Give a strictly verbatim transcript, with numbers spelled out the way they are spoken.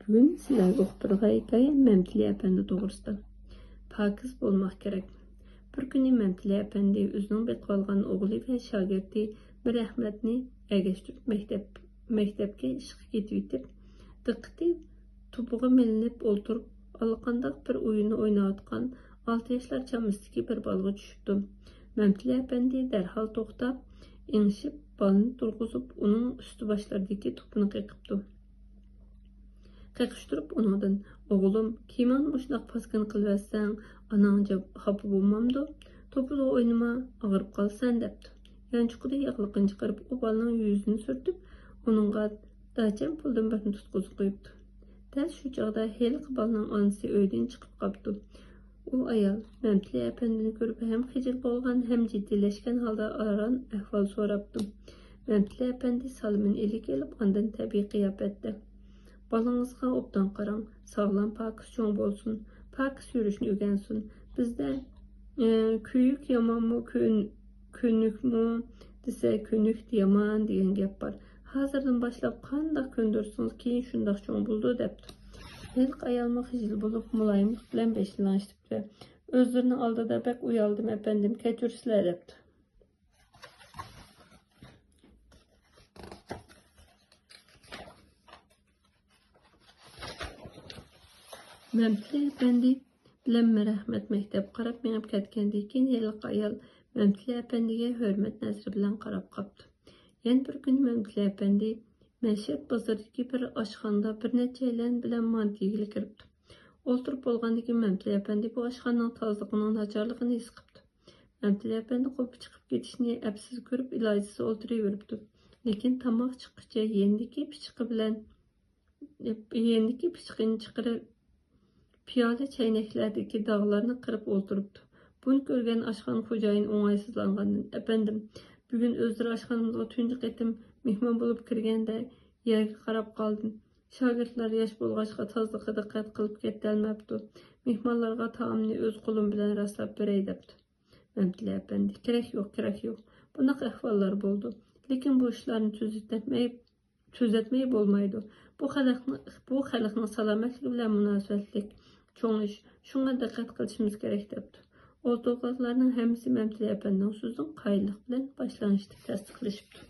بۈگۈن سىلەرگە ئوقۇپ بېرىدىغان ھېكايە مەمتىلى ئەپەندى توغرىسىدا. پاكىز بولماق كېرەك. بىر كۈنى مەمتىلى ئەپەندى ئۆزىنىڭ بېقىۋالغان ئوغلى ۋە شاگىرتى مىر ئەخمەتنى ئەگەشتۈرۈپ مەكتەپ، مەكتەپكە ئىشقا كېتىۋېتىپ، دىققىتى توپىغا مىلىنىپ ئولتۇرۇپ، ئاللىقانداق بىر ئويۇننى ئويناۋاتقان ئالتە ياشلار چامىسىدىكى بىر بالىغا چۈشۈپتۇ. مەمتىلى ئەپەندى دەرھال توختاپ، ئېڭىشىپ، بالىنى تۇرغۇزۇپ، ئۇنىڭ ئۈستى باشلىرىدىكى توپىنى قېقىپتۇ. قېقىشتۇرۇپ ئۇنىڭدىن، «ئوغلۇم، كىيىمىڭنى مۇشۇنداق پاسكىنا قىلىۋەتسەڭ، ئاناڭ جاپ-، خاپا بولمامدۇ؟ توپىدا ئوينىما، ئاغرىپ قالىسەن» دەپتۇ. يانچۇقىدا ياغلىقىنى چىقىرىپ، ئۇ بالىنىڭ يۈزىنى سۈرتۈپ، ئۇنىڭغا داچەن پۇلدىن بىرنى تۇتقۇزۇپ قويۇپتۇ. دەل شۇ چاغدا ھېلىقى بالىنىڭ ئانىسى ئۆيدىن چىقىپ قاپتۇ. ئۇ ئايال مەمتىلى ئەپەندىنى كۆرۈپ ھەم خىجىل بولغان، ھەم جىددىيلەشكەن ھالدا ئاران ئەھۋال سوراپتۇ. مەمتىلى ئەپەندى سالىمىنى ئىلىك ئېلىپ، ئاندىن تەبىئىي قىياپەتتە، «بالىڭىزغا ئوبدان قاراڭ، ساغلام، پاكىز چوڭ بولسۇن، پاكىز يۈرۈشنى ئۆگەنسۇن. بىزدە، ئە، كۆيۈك يامانمۇ، كۆن-، كۆنۈكمۇ دېسە، كۆنۈك يامان دېگەن گەپ بار. ھازىردىن باشلاپ قانداق كۆندۈرسىڭىز، كېيىن شۇنداق چوڭ بولىدۇ» دەپتۇ. ھېلىقى ئايالمۇ خىجىل بولۇپ، مۇلايىملىق بىلەن بېشىنى لىڭشىتىپتۇ. «ئۆزلىرىنىڭ ئالدىدا بەك ئۇيالدىم، ئەپەندىم، كەچۈرسىلەر» دەپتۇ. مەمتىلى ئەپەندى بىلەن مىر ئەخمەت مەكتەپكە قاراپ مېڭىپ كەتكەندىن كېيىن، ھېلىقى ئايال مەمتىلى ئەپەندىگە ھۆرمەت نەزىرى بىلەن قاراپ قاپتۇ. يەنە بىر كۈنى مەمتىلى ئەپەندى مەشرەپ بازىرىدىكى بىر ئاشخانىدا بىر نەچچەيلەن بىلەن مانتا يېگىلى كىرىپتۇ. ئولتۇرۇپ بولغاندىن كېيىن مەمتىلى ئەپەندى بۇ ئاشخانىنىڭ تازىلىقىنىڭ ناچارلىقىنى ھېس قىپتۇ. مەمتىلى ئەپەندى قوپا چىقىپ كېتىشنى ئەپسىز كۆرۈپ، ئىلاجسىز ئولتۇرۇۋېرىپتۇ. لېكىن تاماق چىققۇچە يېنىدىكى پىچىقى بىلەن، يېنىدىكى پىچىقىنى چىقىرىپ، پىيالە چەينەكلەردىكى داغلارنى قىرىپ ئولتۇرۇپتۇ. بۇنى كۆرگەن ئاشخانا خوجايىنى ئوڭايسىزلانغاندىن، «ئەپەندىم، بۈگۈن ئۆزلىرى ئاشخانىمىزغا تۇنجى قېتىم مېھمان بولۇپ كىرگەندە يەرگە قاراپ قالدىم. شاگىرتلار ياش بولغاچقا تازىلىققا دىققەت قىلىپ كېتەلمەپتۇ. مېھمانلارغا تائامنى ئۆز قولۇم بىلەن راسلاپ بېرەي» دەپتۇ. مەمتىلى ئەپەندى، «كېرەك يوق، كېرەك يوق. بۇنداق ئەھۋاللار بولىدۇ. لېكىن بۇ ئىشلارنى تۈزىتەلمەي، تۈزەتمەي بولمايدۇ. بۇ خەلقنىڭ، بۇ خەلقنىڭ سالامەتلىكى بىلەن مۇناسىۋەتلىك چوڭ ئىش. شۇڭا دىققەت قىلىشىمىز كېرەك» دەپتۇ. ئولتۇرغانلارنىڭ ھەممىسى مەمتىلى ئەپەندىنىڭ سۆزىنى قايىللىق بىلەن باش لىڭشىتىپ تەستىقلىشىپتۇ.